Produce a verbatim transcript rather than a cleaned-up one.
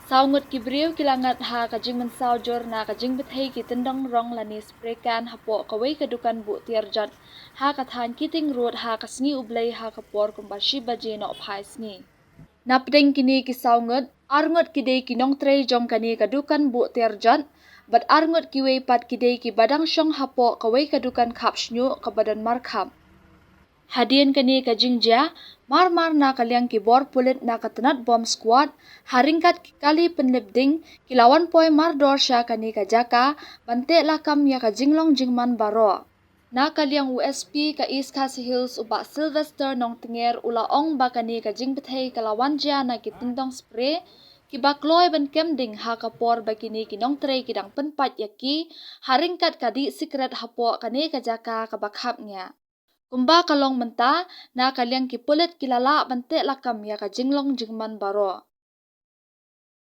Saw ngut ki briew ki la ngat ha ka jingmynsaw jur na ka jingbthei ki tyndong rong lane spray can hapoh kawei ka dukan buh tiar jot ha ka thaiñ Keating Road ha ka sngi U Blei ha ka por kumba shi baje nohphai sngi. Napdeng kine ki saw ngut, ar ngut ki dei ki nongtrei jong kane ka dukan buh tiar jot, bad ar ngut kiwei pat ki dei kiba dang shong hapoh kawei ka dukan khap shñiuh kaba don markhap. Hadien kane ka jingjia, mar mar na ka liang ki bor pulit na ka tnat bomb squad, ha ryngkat ki kali pynlip ding, ki la wan poi mardor sha kane ka jaka ban teh lakam ïa ka jinglong jingman baroh. Na ka liang u S P ka East Khasi Hills u Bah Sylvester Nongtnger u la ong ba kane ka jingbthei ka la wan jia na ki tyndong spray kiba kloi ban kem ding ha ka por ba kine ki nongtrei ki dang pynpait ïa ki ha ryngkat ka dih sikret hapoh kane ka jaka kaba khap ngiah. Kumba ka long mynta, na ka liang ki pulit ki la lah ban teh lakam ïa ka jinglong jingman baroh.